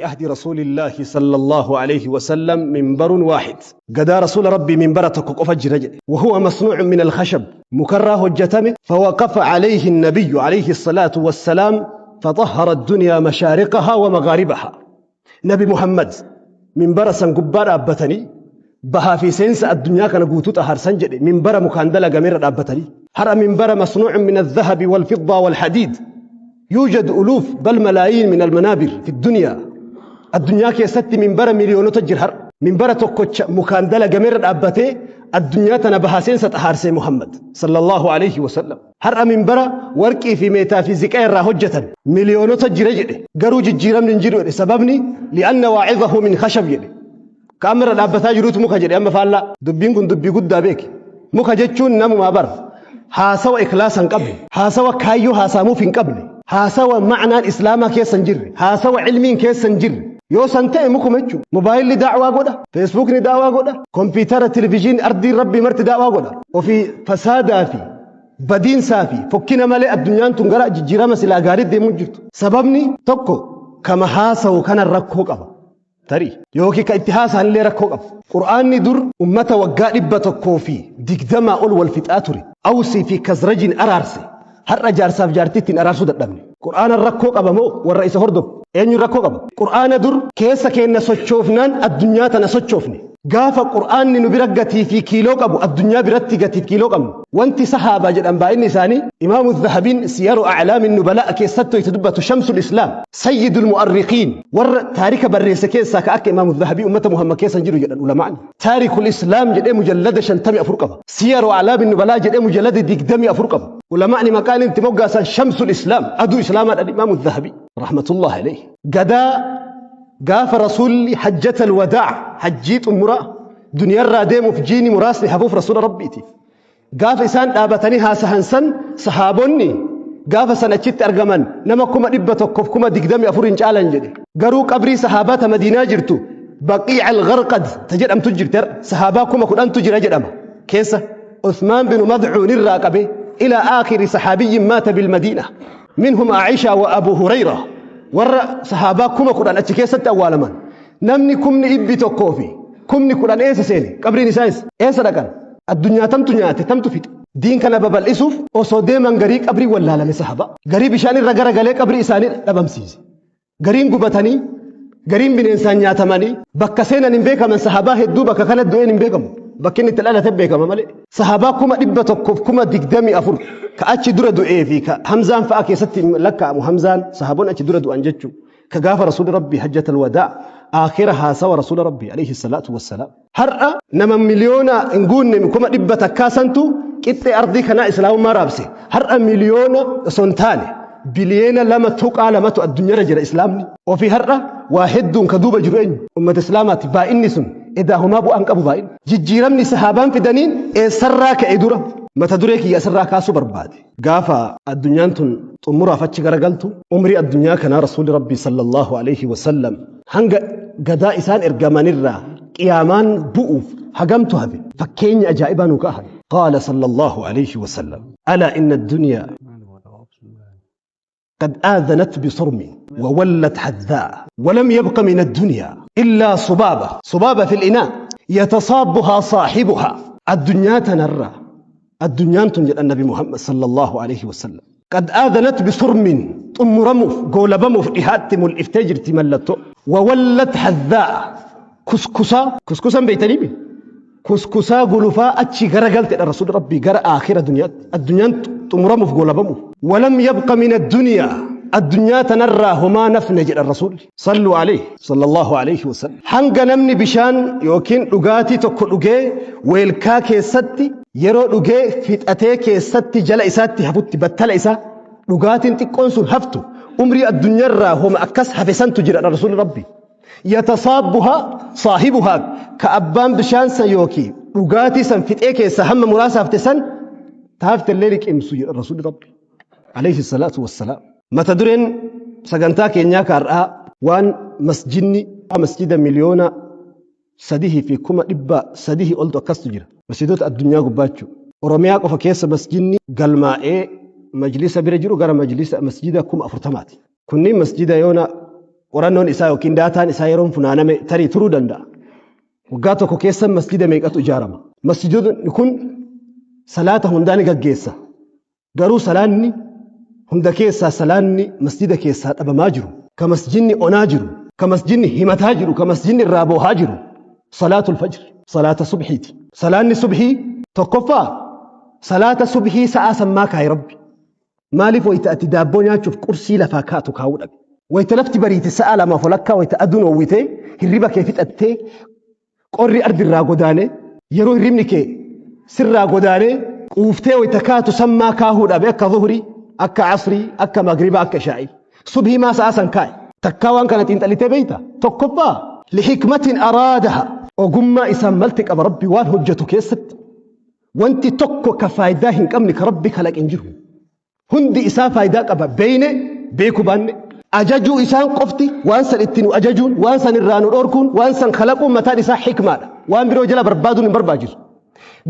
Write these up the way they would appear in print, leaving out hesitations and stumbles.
عهد رسول الله صلى الله عليه وسلم منبر واحد. قدا رسول ربي منبر تكو فجر، وهو مصنوع من الخشب، مكره الجتم. فوقف عليه النبي عليه الصلاة والسلام فطهر الدنيا مشارقها ومغاربها. نبي محمد منبر سنقبار أبتني بها في سنس الدنيا كان قوتو طهر سنجد منبر مكاندلا قمير أبتني. هر منبر مصنوع من الذهب والفضة والحديد. يوجد ألوف بل ملايين من المنابر في الدنيا. الدنيا كيست منبر مليون تجرهر منبر tokkocha mukaan dalagameerra dhaabbatee addunyaa tana bahaa seensa xahaarsee Muhammad sallallahu alayhi wasallam. Har'a minbara warqii fi meetaa fi ziqaa irraa hojjetan miliyoonota jira jedhe, garuu jijjiiramni hin jiru jedhe. Sababni li'anna waa'izahu min khashab jedhe, kaamirra dhaabbataa jirutu muka jedhe. Amma faallaa dubbiin kun dubbii guddaa beeki. Muka jechuun namumaa bara haasawa ikhlaasa hin qabne, haasawa kaayyoo haasaamuuf hin qabne, haasawa ma'naan islaamaa keessa hin jirre, haasawa ilmiin keessa hin jirre. Yoo san ta'e mukuma jechuudha. Mobaayilli daawaa godha, feesbuukni daawaa godha, kompiitara, televizyiin, ardiin rabbii marti daawaa godha. Ofii fasaadaa fi badiinsaa fi fokkina malee addunyaan tun gara jijjiirama silaa gaarii deemuu jirtu. Sababni tokko kama haasawu kana rakkoo qaba. Tarii yookiin ka itti haasa'an illee rakkoo qaba. Qur'aanni dur ummata waggaa 120 ol wal fixaa ture. Awsii fi Kazrajiin araarse. Har'a jaarsaaf jaartii ittiin araarsuu dadhabne. Qur'aana rakkoo qaba moo warra isa hordofu? Eenyu rakkoo qaba? Qur'aana dur keessa keenya sochoofnaan addunyaa tana sochoofne. Gaafa Qur'aanni nu bira gatii fi kiiloo qabu, addunyaa biratti gatii fi kiiloo qabnu. Wanti sahaabaa jedhan baay'inni isaanii, Imaamu Zahabiin Siyaru A'laamin Nubalaa keessattuu itti dubbatu, Shamsul Islaam, Sayyidul Mu'arriqiin, warra taarika barreesse keessaa ka akka Imaamu Zahabii ummata Muhammad keessa hin jiru jedhan ulamaani. Taarikul Islaam jedhee mujallada 54 qaba. Siyaru A'laamin Nubalaa jedhee mujallada 24 qaba. Ulamaani maqaan itti moggaasan Shamsul Islaam, aduu Islaamaadhaan Imaamu Zahabii rahmatullah alayhi. Gadaa gaafa Rasuulli hajjatal wadaa, hajjii xumuraa duniyarraa deemuuf jiini muraasni hafuuf Rasuula Rabbiitiif, gaafa isaan dhaabatanii haasahan san, sahaabonni gaafa san achitti argaman nama 124,000 hin caalan jedhe. Garuu qabrii sahaabaa ta Madiinaa jirtu, Baqiica al-Gharqad ta jedhamtu jirti, sahaabaa 10,000tu jira jedhama keessa. Uthmaan bin Madcuun irraa qabe ila aakhiri saxaabiyyin maata bilmadiina minhum Aisha wa Abu Hurayra, warra sahaabaa 10,000 achi keessatti awwaalaman. Namni 110,000 eessa seene? Qabriin isaa eessa? Eessa dhaqan? Addunyaa tamtu nyaate, tamtu fixe? Diin kana babal'isuuf osoo deeman garii qabrii wallaalame, sahaabaa garii bishaan irra garagalee qabrii isaanii dhabamsiise, gariin gubatanii, gariin bineensaan nyaatamanii bakka seenan hin beekaman. Sahaabaa hedduu bakka kana du'een hin beekamu, bakki inni itti dhalate beekama malee. Sahaabaa 124,000 ka achi dura du'ee fi ka Hamzaan fa'a keessatti lakkaa'amu, Hamzaan, sahaabonni achi dura du'an jechuu, ka gaafa Rasuulli Rabbii hajjatal wadaa aakhira haasawa Rasuula Rabbii alayhi salaatu wassalaam. Har'a nama miliyoona hin guunne 100,000 santu qixxee ardii kanaa islaamummaa raabse. Har'a miliyoona osoo hin taane biliyeena 2.2tu addunyaarra jira islaamni. Ofii har'a waa hedduun ka duuba jiru eenyu? Ummata islaamaati. Baay'inni sun edaa homaa bu'aan qabu baay'inni. Jijjiiramni sahaabaan fidaniin eessarraa ka'e dura? Mata duree kiyya asirraa kaasuu barbaade. Gaafa addunyaan tun xumuraaf achi garagaltu, umrii addunyaa kanaa Rasuulli Rabbii sallallahu alaihi wasallam hanga gadaa isaan ergamanirraa qiyaamaan bu'uuf hagamtu hafe, fakkeenya ajaa'ibaa nu ka'an. Qaala sallallahu alaihi wasallam: alaa inna addunyaa قد آذنت بصرم وولت حذاء، ولم يبق من الدنيا إلا صبابة، صبابة في الإناء، يتصابها صاحبها. الدنيا تنرى الدنيا تنجد النبي محمد صلى الله عليه وسلم قد آذنت بصرم، xumuramuuf goolabamuuf dhihaatti mul'iftee jirti mallattoo. وولت حذاء، kuskusaa, kuskusan beeytanii, kuskusaa gulufaa achi garagalte Rasuulli Rabbii gara aakhira duniyaatti, addunyaan xumuramuuf goolabamuuf. ولم يبق من الدنيا، addunyaa tanarraa homaa nafne jedha Rasuulli. صلوا عليه صلى الله عليه وسلم. Hanga namni bishaan yookiin dhugaatii tokko dhugee weelkaa keessatti yeroo dhugee fixatee keessatti jala isaatti hafutti, battala isaa dhugaatiin xiqqoon sun haftu, umrii addunyaarraa homa akkas hafe santu jira Rasuulli Rabbii. يتصابها صاحبها، ka abbaan bishaan san yookiin dhugaatii san fixee keessa hamma muraasa hafte san taafte illee liqimsu jedha Rasuulli Rabbi عليه الصلاة والسلام. Mata dureen sagantaa keenyaa kaar'aa waan masjidni masjida 3,300,000 oltu akkastu jira. Masjidoota addunyaa gubbaachuu. Oromiyaa qofa keessa masjidni galmaa'ee majlisa bira jiru gara majlisa masjida 40,000ti. Kunniin masjida yoona Qorannoon isaa yookiin daataan isaa yeroon funaaname tarii turuu danda'a. Waggaa tokko keessa masjida meeqatu ijaarama? Masjidonni kun salaata hundaa ni gaggeessa. Garuu salaanni hunda keessaa salaanni masjida keessaa dhabamaa jiru. Ka masjidni onaa jiru. Ka masjidni himataa jiru. Ka masjidni irraa boohaa jiru. Salaatul fajr. Salaata subhiiti. Salaanni subhii tokkoffaa salaata subhii sa'aa sammaa kaa'e Rabbi. Maaliif wayita ati daabboo nyaachuuf qursii lafaa kaatu kaa'uu dhabe? Wayita lafti bariite sa'a lamaaf walakkaa wayita aduun oowwitee hirriba kee fixattee qorri ardirraa godaanee yeroo hirribni kee sirraa godaanee quuftee wayita kaatu sammaa kaahuu dhabe akka zuhrii, akka asrii, akka magriba, akka ishaa'ii. Subhii maa sa'a san kaa'e? Takkaa waan kana xiinxalitee beeyta? Tokkoffaa lihikmatin araadaha ogummaa isaan malte qaba Rabbi waan hojjetu keessatti. Wanti tokko ka faayidaa hin qabne ka Rabbi kalaqe hin jiru. Hundi isaa faayidaa qaba beeyne beekuu baanne. Ajajuu isaan qofti waan san itti nu ajajuun waan san irraa nu dhorkuun waan san kalaquun mataan isaa hikmaadha. Waan biroo jala barbaaduun hin barbaachisu.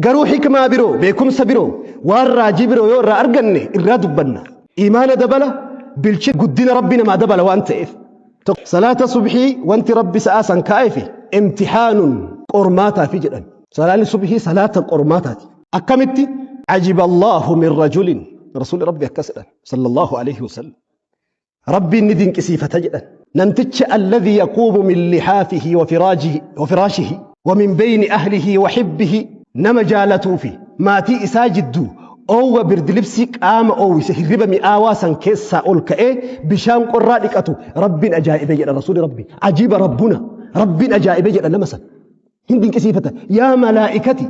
Garuu hikmaa biroo beekumsa biroo waan raajii biroo yoo irraa arganne irraa dubbanna. Imaana dabala bilchi guddina Rabbi namaa dabala waan ta'eef. Salaata subhii wanti Rabbi sa'aa san kaa'eef imtixaanun qormaataafi jedhan. Salaanni subhii salaata qormaataati. Akkamitti? Ajiba Allahu min rajulin. Rasuulli Rabbi akkas jedhan sallallahu alaihi wasallam. Rabbiin ni dinqisiifata jedhan. Namticha alladhi yaquumu min lihaafihi wa firaashihi wa min bayni ahlihi wa hibbihi nama jaalatuu fi maatii isaa jidduu oowwa birdilibsii qaama oowwise hirriba mi'aawaa san keessaa ol ka'ee bishaan qorraa dhiqatu Rabbiin ajaa'ibe jedha Rasuulli Rabbi. Ajiiba Rabbuna. Rabbiin ajaa'ibe jedha nama san. Hin dinqisiifata. Yaa malaa'ikati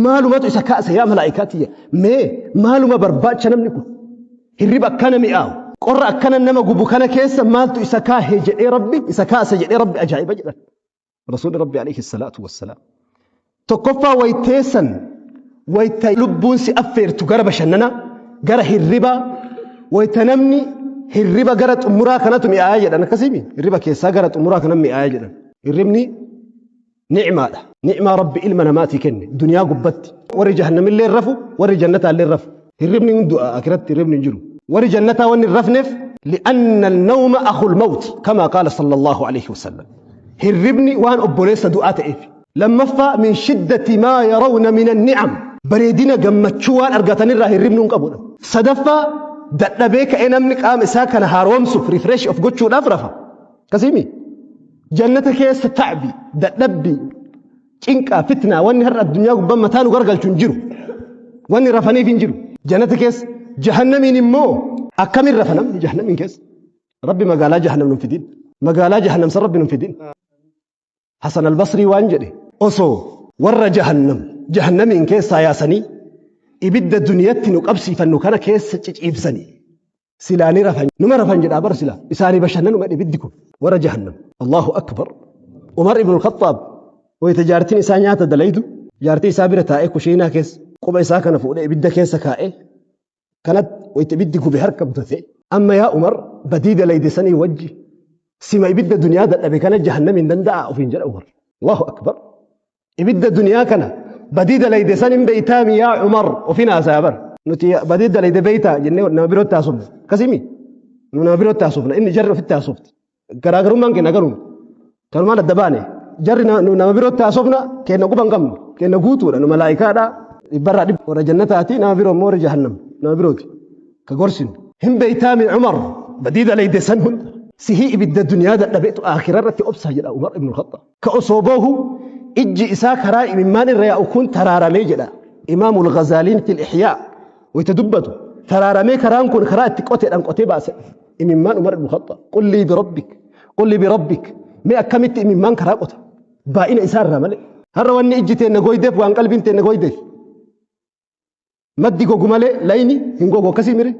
maalumatu isa kaase yaa malaa'ikati mee maaluma barbaacha namni kun hirriba akkana mi'aawu qorra akkana nama gubu kana keessa maaltu isa kaahe jedhee Rabbi isa kaase jedhee Rabbi ajaa'iba jedhan. Rasuulli Rabbi alayhi salaatu wassalaam. Tokkoffaa wayiteessan wayita lubbuun si affeertu gara bashannanaa gara hirribaa wayita namni hirriba gara xumuraa kanatu mi'aaya jedhan akkasiimi hirriba keessaa gara xumuraa kana mi'aaya jedhan. Hirribni ni'maadha. Ni'maa Rabbi ilma namaatii kenne duniyaa gubbatti. Warri jahannamillee hin rafu warri jannataallee hin rafu. Hirribni hin du'a akiratti hirribni hin jiru. Warri jannataa wanni hin rafneef li'anna an-nawma akhul mawt kama qaala sallallahu alayhi wasallam. Hirribni waan obboleessa du'aa ta'eef. Lammaffaa min shiddati maa yarawna min an-ni'am. Bareedina gammachuu waan argatanirraa hirribni hin qabudha. Sadaffaa dadhabee ka'ee namni qaama isaa kana haaromsuuf refresh of gochuudhaaf rafa. Akkasiimi? Jannata keessa ta'bi, dadhabbii, cinqaa, fitnaa wanni har'a addunyaa gubbaan mataa nu gargalchu hin jiru. Wanni rafaniif hin jiru. Jannata keessa jahannamiin immoo akkamiin rafa namni jahannamiin keessa? Rabbi magaalaa jahannam nu fidin. Magaalaa jahannam san Rabbi nu fidin. Hasan al-Basrii waan jedhe osoo warra jahannam jahannamiin keessaa yaasanii ibidda duniyatti nu qabsiifannu kana keessa ciciibsanii silaa ni rafan numa rafan jedhaa bar silaa isaanii bashannanuma ibiddi kun warra jahannam. Allahu akbar. Umar ibn al-Khattaab wayita jaartiin isaa nyaata dalaydu jaartii isaa bira taa'ee kushiinaa keessa quba isaa kana fuudhee ibidda keessa kaa'ee kanatti wayita ibiddi gube harka butate amma yaa Umar badii dalayde sanii wajji sima ibidda duniyaa dadhabe kana jahannamiin danda'a ofiin jedha Umar. Allahu akbar. Ibidda duniyaa kana badii dalayde san hin beeytaami yaa Umar ofiin haasayaa bar. Nuti badii dalayde beeytaa jennee nama birootti haasofna. Akkasimi nu nama birootti haasofna inni jarri ofitti haasofti. Garaagarummaan keenya garuu kanumaan adda baane jarri nama birootti haasofna keenya quba hin qabnu keenya guutuudha nu malaayikaadha dhibbarraa dhibba warra jannataati nama biroo immoo warra jahannam nama birooti ka gorsinu. Hin beeytaami Umar badii dalayde san hunda sihii ibidda duniyaa dadhabeetu aakhira irratti obsaa jedha Umar ibn al-Khattab. Ka osoo boohu ijji isaa karaa imimmaan irra yaa'u kun taraaramee jedha Imaamul Ghazaaliin fil Ihyaa wayita dubbatu taraaramee karaan kun karaa itti qoteedhaan qotee baase imimmaan Umar ibn Khattab. Qullii birabbik qullii birabbik mee akkamitti imimmaan karaa qota baay'ina isaa irraa malee. Har'a wanni ijji teenna goydeef waan qalbiin teenna goydeef. Maddi gogu malee layni hin gogu akkasii mire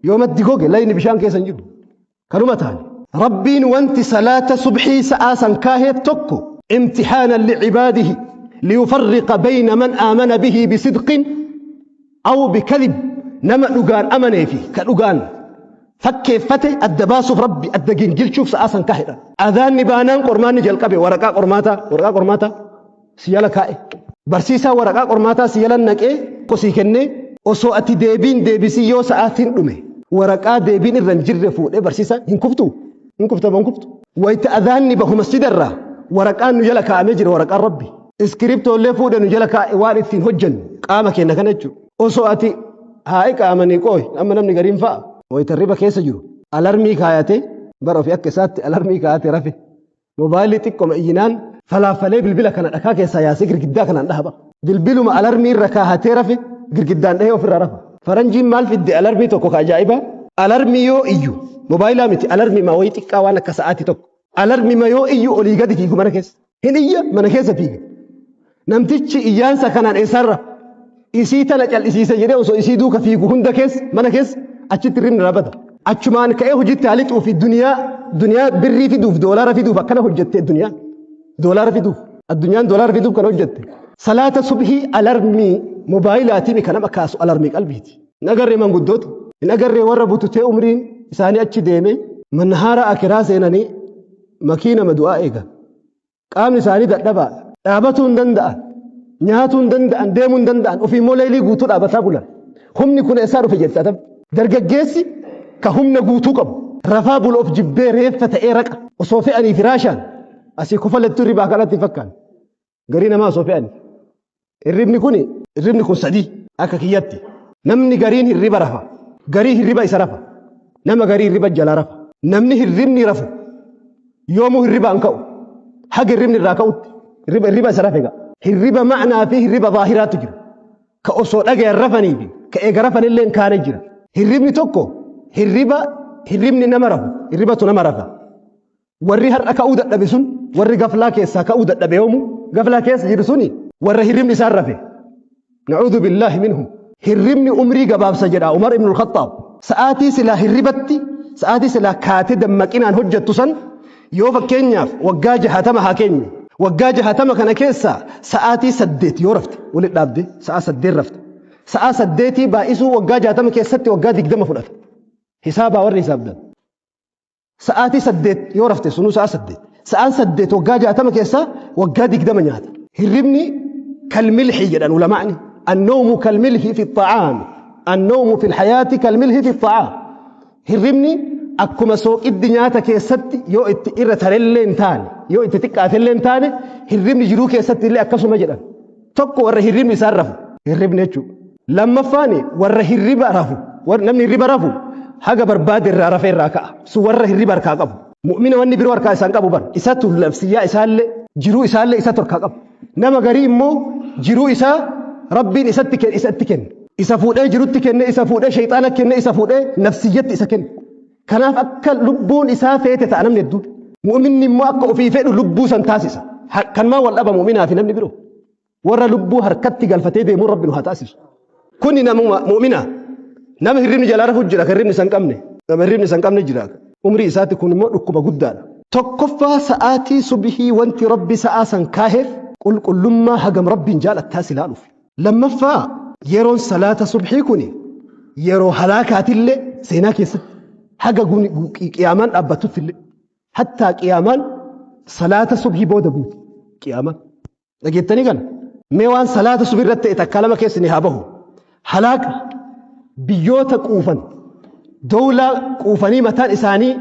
yoo maddi goge layni bishaan keessa hin jiru. Kanuma taane. Rabbiin wanti salaata subhii sa'aa san kaaheef tokko imtixaanan licibaadihi liyufarriqa bayna man aamana bihi bisidqin aw bikadib nama dhugaan amanee fi ka dhugaan fakkeeffate adda baasuuf Rabbi adda gingilchuuf sa'aa san kaahedha. Adhaanni baanaan qormaanni jalqabe waraqaa qormaataa waraqaa qormaataa si jala kaa'e. Barsiisaa waraqaa qormaataa si jala naqee sii kennee osoo ati deebiin deebisii yoo sa'aatiin dhume waraqaa deebiin irra hin jirre fuudhee barsiisaan hin kuftu. Hin kufta moo hin kuftu? Wayta adhaanni bahu masjida irraa waraqaan nu jala kaa'amee jira waraqaan Rabbi. Iskiriptoollee fuudhe nu jala kaa'e waan ittiin hojjennu qaama keenya kana jechuudha. Osoo ati haa iqaamanii qooy amma namni gariin fa'a wayta riba keessa jiru alarmii kaayatee bara ofii akka isaatti alarmii kaayatee rafe Mobaayilii xiqqoma iyyinaan falaaffalee bilbila kana dhakaa keessaa yaasee girgiddaa kanaan dhaha bara. Bilbiluma alarmii irra kaahatee rafe girgiddaan dhahee ofirraa rafa. Faranjiin maal fidde alarmii tokko ka ajaa'ibaa? Alarmii yoo iyyu mobaayilaa miti alarmii maa wayii xiqqaa waan akka sa'aatii tokko. Alarmii ma yoo iyyu olii gadi fiigu mana keessa. Hin iyya mana keessa fiiga. Namtichi iyyaansa kanaan eessaan rafa? Isii tana cal'isiisa jedhee osoo isii duuka fiigu hunda keessa mana keessa achitti hirribni irraa bada. Achumaan ka'ee hojiitti haa lixuu fi duniyaa duniyaa birrii fiduuf doolaara fiduuf akkana hojjette duniyaan. Doolaara fiduuf addunyaan doolaara fiduuf kana hojjette. Salaata subhii alarmii mobaayilaatii kan nama kaasu alarmii qalbiiti. Hin agarree manguddoota hin agarree warra bututee umriin isaanii achi deeme manhaara akiraa seenanii makiinama du'aa eegan. Qaamni isaanii dadhabaadha. Dhaabatuu hin danda'an. Nyaatuu hin danda'an, deemuu hin danda'an. Ofii immoo leeylii guutuu dhaabataa bulan. Humni kun eessaa dhufe jette atam. Dargaggeessi ka humna guutuu qabu. Rafaa bulu of jibbee reeffa ta'ee raqa. Osoo fe'anii firaashaan asii kofalettu hirribaa kanatti hin fakkaanne. Garii namaa osoo fe'anii. Hirribni kun hirribni kun sadii akka kiyyatti. Namni gariin hirriba rafa. Garii hirriba isa rafa. Nama garii hirriba jalaa rafa. Namni hirribni rafu yoomuu hirriba hin ka'u. Haga hirribni irraa ka'utti hirriba hirriba isa rafe ga'a. Hirriba ma'naa fi hirriba zaahiraatu jira. Ka osoo dhagayan rafanii fi ka eega rafanillee hin kaane jira. Hirribni tokko hirriba hirribni nama rafu hirribatu nama rafa. Warri har'a ka'uu dadhabe sun warri gaflaa keessaa ka'uu dadhabe yoomu gaflaa keessa jiru suni warra hirribni isaan rafe. Na'uudhu billaahi minhum. Hirribni umrii gabaabsa jedha Umar ibn al-Khattaab. Sa'aatii silaa hirribatti sa'aatii silaa kaatee dammaqinaan hojjettu san yoo fakkeenyaaf waggaa jahatama haa keenyu. Waggaa jahatama kana keessaa sa'aatii saddeet yoo rafte walitti dhaabde sa'a saddeet rafte. Sa'a saddeetii baay'isuu waggaa jahatama keessatti waggaa digdama fudhata. Hisaabaa warri hisaabdan. Sa'aatii saddeet yoo rafte sunuu sa'a saddeet. Sa'aan saddeet waggaa jaatama keessaa waggaa digdama nyaata. Hirribni kalmilhi jedhan ulamaa'ni. Annawmu kalmilhi fi xa'aami. Annawmu fi hayaati kalmilhi fi xa'aam. Hirribni akkuma sooqiddi nyaata keessatti yoo itti irra tarellee hin taane yoo itti xiqqaatellee hin taane hirribni jiruu keessatti illee akkasuma jedhan. Tokko warra hirribni isaan rafu. Hirribni jechuudha. Lammaffaan warra hirriba rafu. Namni hirriba rafu haga barbaade irraa rafee irraa ka'a. Sun warra hirriba harkaa qabu. Mu'mina wanni biroo harkaa isaan qabu bar. Isatu nafsiyyaa isaallee jiruu isaallee isatu harkaa qabu. Nama garii immoo jiruu isaa Rabbiin isatti kenne isatti kenne. Isa fuudhee jirutti kenne, isa fuudhee shayxaana kenne, isa fuudhee nafsiyyatti isa kenne. Kanaaf akka lubbuun isaa feete ta'a namni hedduun. Mu'minni immoo akka ofii fedhu lubbuu san taasisa. Kan maa wal dhaba mu'minaa fi namni biroo. Warra lubbuu harkatti galfatee deemuun Rabbi nu haa taasisu. Kuni namuma mu'mina. Nama hirribni jalaa rafu jira kan hirribni isa hin qabne. Nama hirribni isa hin qabne jira. Umrii isaatti kun immoo dhukkuba guddaadha. Tokkoffaa sa'aatii subhii wanti Rabbi sa'aa san kaaheef qulqullummaa hagam Rabbiin jaalattaa si laaluuf. Lammaffaa yeroon salaata subhii kuni yeroo halaakaatillee seenaa keessatti haga qiyaamaan dhaabbatuttillee hattaa qiyaamaan salaata subhii booda buuti qiyaamaan. Dhageettanii kana? Mee waan salaata subi irratti ta'e takkaa lama keessa ni haa bahu. Halaaka biyyoota quufan, dowlaa quufanii mataan isaanii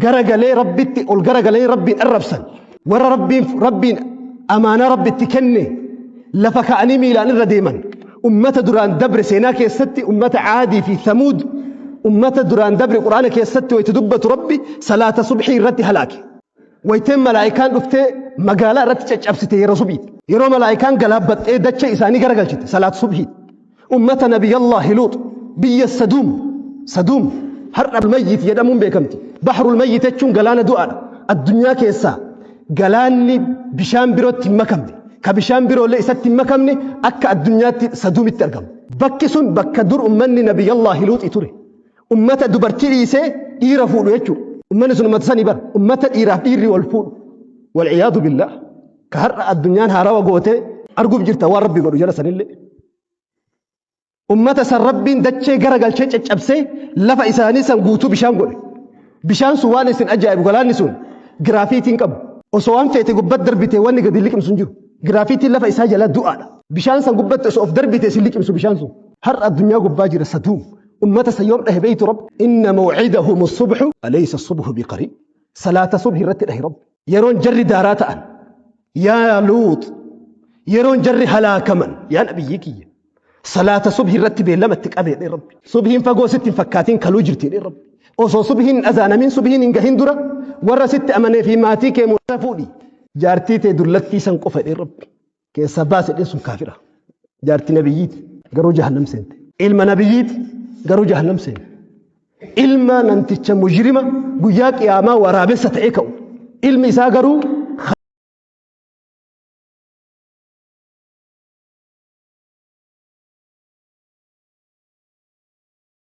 garagalee Rabbitti ol garagalanii Rabbiin arrabsan. Warra Rabbiin Rabbiin amaanaa Rabbitti kenne lafa ka'anii miilaan irra deeman. Ummata duraan dabre seenaa keessatti ummata Caadii fi Thamuud ummata duraan dabre Qur'aana keessatti wayita dubbatu Rabbi salaata subhii irratti halaake. Wayteen malaa'ikaan dhuftee magaalaa irratti caccabsite yeroo subhiiti. Yeroo malaa'ikaan galaabbaxxee dachee isaanii garagalchite salaat subhiiti. Ummata Nabiyyallaahi Luux biyya Saduum Saduum har'a mayyit jedhamuun beekamti. Bahrul mayyit jechuun galaana du'aadha. Addunyaa keessaa galaanni bishaan birootti hin makamne ka bishaan biroollee isatti hin makamne akka addunyaatti Saduumitti argama. Bakki sun bakka dur ummanni Nabiyyallaahi Luuxi ture. Ummata dubartii dhiisee dhiira fuudhu jechuudha. Ummanni sun ummata sanii bara. Ummata dhiiraaf dhiirri wal fuudhu. Walciyaadu billaah. Ka har'a addunyaan haarawa gootee arguuf jirta waan Rabbi godhu jala sanillee. Ummata san Rabbiin dachee gara galchee caccabsee lafa isaanii san guutuu bishaan godhe. Bishaan sun waan isin ajaa'ibu galaanni sun giraafiitiin qabu. Osoo waan feete gubbat darbitee wanni gadi liqimsu hin jiru. Giraafiitiin lafa isaa jala du'aadha. Bishaan san gubbatti osoo of darbitee isin liqimsu bishaan sun. Har'a addunyaa gubbaa jira saduum. Ummata san yoom dhahe beeytu Rabbi? Inna maw'idahum as-subhu alaysa as-subhu biqariib. Salaata subhi irratti dhahe Rabbi. Yeroon jarri daaraa ta'an, yaa Luux, yeroon jarri halaakaman, yaa nabiyyii kiyya, salaata subhi irratti beellama itti qabe jedhe Rabbi. Subhiin fagoo sitti hin fakkaatin, kaluu jirti jedhe Rabbi. Osoo subhiin hin azaanamin, subhiin hin gahin dura, warra sitti amanee fi maatii kee muraasa fuudhi. Jaartii tee dullattii san qofa jedhe Rabbi. Keessaa baase jedheen. Sun kaafira. Jaartii nabiyyiiti, garuu jahannam seente. Ilma nabiyyiiti, garuu jahannam seente. Ilma namticha mujrima guyyaa qiyaamaa waraabessa ta'ee ka'u. Ilmi isaa garuu